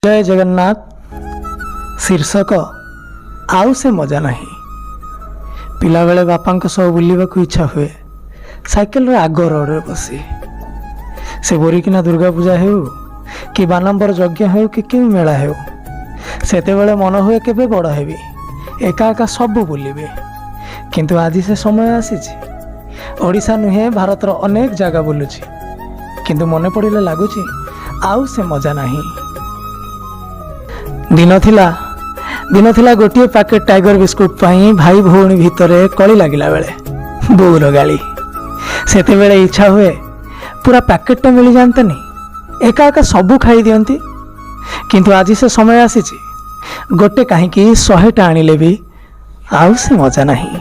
ଜୟ ଜଗନ୍ନାଥ। ଶୀର୍ଷକ, ଆଉ ସେ ମଜା ନାହିଁ। ପିଲାବେଳେ ବାପାଙ୍କ ସହ ବୁଲିବାକୁ ଇଚ୍ଛା ହୁଏ ସାଇକେଲର ଆଗ ରୋଡ଼ରେ ବସି। ସେ ବୋରିକିନା ଦୁର୍ଗା ପୂଜା ହେଉ କି ବାନାମ୍ବର ଯଜ୍ଞ ହେଉ କି କେଉଁ ମେଳା ହେଉ, ସେତେବେଳେ ମନ ହୁଏ କେବେ ବଡ଼ ହେବି, ଏକା ଏକା ସବୁ ବୁଲିବି। କିନ୍ତୁ ଆଜି ସେ ସମୟ ଆସିଛି। ଓଡ଼ିଶା ନୁହେଁ, ଭାରତର ଅନେକ ଜାଗା ବୁଲୁଛି, କିନ୍ତୁ ମନେ ପଡ଼ିଲେ ଲାଗୁଛି ଆଉ ସେ ମଜା ନାହିଁ। ଦିନ ଥିଲା, ଦିନ ଥିଲା, ଗୋଟିଏ ପ୍ୟାକେଟ୍ ଟାଇଗର ବିସ୍କୁଟ ପାଇଁ ଭାଇ ଭଉଣୀ ଭିତରେ କଳି ଲାଗିଲା ବେଳେ ବୋଉର ଗାଳି। ସେତେବେଳେ ଇଚ୍ଛା ହୁଏ ପୁରା ପ୍ୟାକେଟଟା ମିଳିଯାଆନ୍ତାନି, ଏକା ଏକା ସବୁ ଖାଇ ଦିଅନ୍ତି। କିନ୍ତୁ ଆଜି ସେ ସମୟ ଆସିଛି, ଗୋଟେ କାହିଁକି 100ଟା ଆଣିଲେ ବି ଆଉ ସେ ମଜା ନାହିଁ।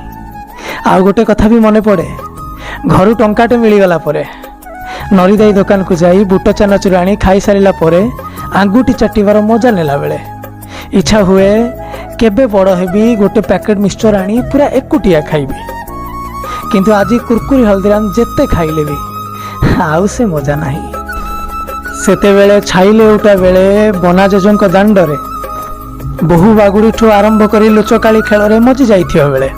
ଆଉ ଗୋଟେ କଥା ବି ମନେ ପଡ଼େ। ଘରୁ ଟଙ୍କାଟେ ମିଳିଗଲା ପରେ ନରିଦାଇ ଦୋକାନକୁ ଯାଇ ବୁଟ ଚାନାଚୁର ଆଣି ଖାଇସାରିଲା ପରେ ଆଙ୍ଗୁଠି ଚାଟିବାର ମଜା ନେଲା ବେଳେ ଇଚ୍ଛା ହୁଏ କେବେ ବଡ଼ ହେବି, ଗୋଟେ ପ୍ୟାକେଟ୍ ମିକ୍ସଚର ଆଣି ପୁରା ଏକୁଟିଆ ଖାଇବି। କିନ୍ତୁ ଆଜି କୁରକୁରି, ହଳଦୀରାମ ଯେତେ ଖାଇଲେ ବି ଆଉ ସେ ମଜା ନାହିଁ। ସେତେବେଳେ ଛାଇ ଲେଉଟା ବେଳେ ବନା ଜେଜଙ୍କ ଦାଣ୍ଡରେ ବୋହୁ ବାଗୁଡ଼ିଠୁ ଆରମ୍ଭ କରି ଲୁଚକାଳି ଖେଳରେ ମଜି ଯାଇଥିବା ବେଳେ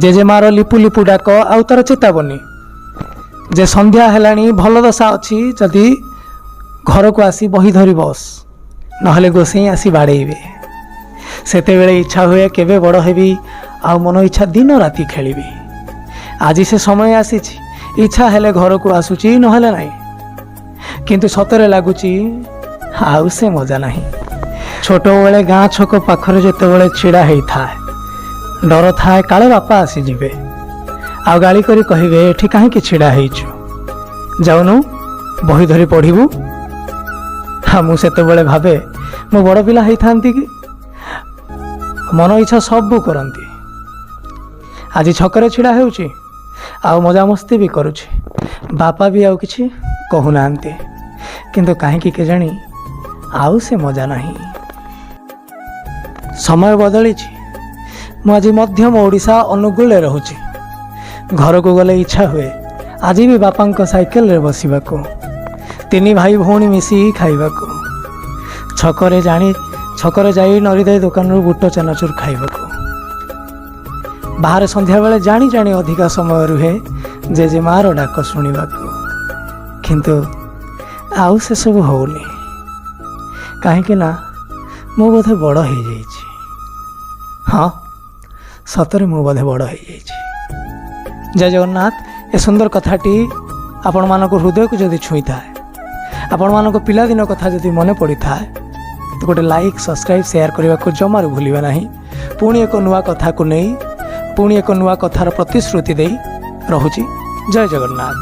ଜେଜେମାର ଲିପୁ ଲିପୁ ଡାକ ଆଉ ତାର ଚେତାବନୀ ଯେ ସନ୍ଧ୍ୟା ହେଲାଣି, ଭଲ ଦଶା ଅଛି ଯଦି ଘରକୁ ଆସି ବହି ଧରି ବସ, ନହେଲେ ଗୋସେଇଁ ଆସି ବାଡ଼େଇବେ। ସେତେବେଳେ ଇଚ୍ଛା ହୁଏ କେବେ ବଡ଼ ହେବି ଆଉ ମନ ଇଚ୍ଛା ଦିନ ରାତି ଖେଳିବି। ଆଜି ସେ ସମୟ ଆସିଛି, ଇଚ୍ଛା ହେଲେ ଘରକୁ ଆସୁଛି, ନହେଲେ ନାହିଁ। କିନ୍ତୁ ସତରେ ଲାଗୁଛି ଆଉ ସେ ମଜା ନାହିଁ। ଛୋଟବେଳେ ଗାଁ ଛକ ପାଖରେ ଯେତେବେଳେ ଛିଡ଼ା ହେଇଥାଏ, ଡର ଥାଏ କାଳେ ବାପା ଆସିଯିବେ ଆଉ ଗାଳି କରି କହିବେ, "ଏଠି କାହିଁକି ଛିଡ଼ା ହେଇଛୁ? ଯାଉନୁ ବହି ଧରି ପଢ଼ିବୁ।" ହଁ, ମୁଁ ସେତେବେଳେ ଭାବେ ମୁଁ ବଡ଼ ପିଲା ହେଇଥାନ୍ତି କି, ମନ ଇଚ୍ଛା ସବୁ କରନ୍ତି। ଆଜି ଛକରେ ଛିଡ଼ା ହେଉଛି ଆଉ ମଜାମସ୍ତି ବି କରୁଛି, ବାପା ବି ଆଉ କିଛି କହୁନାହାନ୍ତି। କିନ୍ତୁ କାହିଁକି କେଜାଣି ଆଉ ସେ ମଜା ନାହିଁ। ସମୟ ବଦଳିଛି। ମୁଁ ଆଜି ମଧ୍ୟମ ଓଡ଼ିଶା ଅନୁଗୁଳରେ ରହୁଛି। ଘରକୁ ଗଲେ ଇଚ୍ଛା ହୁଏ ଆଜି ବି ବାପାଙ୍କ ସାଇକେଲରେ ବସିବାକୁ, ତିନି ଭାଇ ଭଉଣୀ ମିଶି ଖାଇବାକୁ, ଛକରେ ଯାଇ ନରିଦାଇ ଦୋକାନରୁ ବୁଟ ଚେନାଚୁର ଖାଇବାକୁ। ବାହାରେ ସନ୍ଧ୍ୟାବେଳେ ଜାଣି ଜାଣି ଅଧିକା ସମୟ ରୁହେ ଜେଜେମାର ଡାକ ଶୁଣିବାକୁ। କିନ୍ତୁ ଆଉ ସେସବୁ ହେଉନି, କାହିଁକି ନା ମୁଁ ବୋଧେ ବଡ଼ ହେଇଯାଇଛି। ହଁ, ସତରେ ମୁଁ ବୋଧେ ବଡ଼ ହେଇଯାଇଛି। ଜୟ ଜଗନ୍ନାଥ। ଏ ସୁନ୍ଦର କଥାଟି ଆପଣମାନଙ୍କ ହୃଦୟକୁ ଯଦି ଛୁଇଁଥାଏ, ଆପଣମାନଙ୍କ ପିଲାଦିନ କଥା ଯଦି ମନେ ପଡ଼ିଥାଏ, ତ ଗୋଟେ ଲାଇକ୍, ସବସ୍କ୍ରାଇବ୍, ସେୟାର କରିବାକୁ ଜମାରୁ ଭୁଲିବେ ନାହିଁ। ପୁଣି ଏକ ନୂଆ କଥାକୁ ନେଇ, ପୁଣି ଏକ ନୂଆ କଥାର ପ୍ରତିଶ୍ରୁତି ଦେଇ ରହୁଛି। ଜୟ ଜଗନ୍ନାଥ।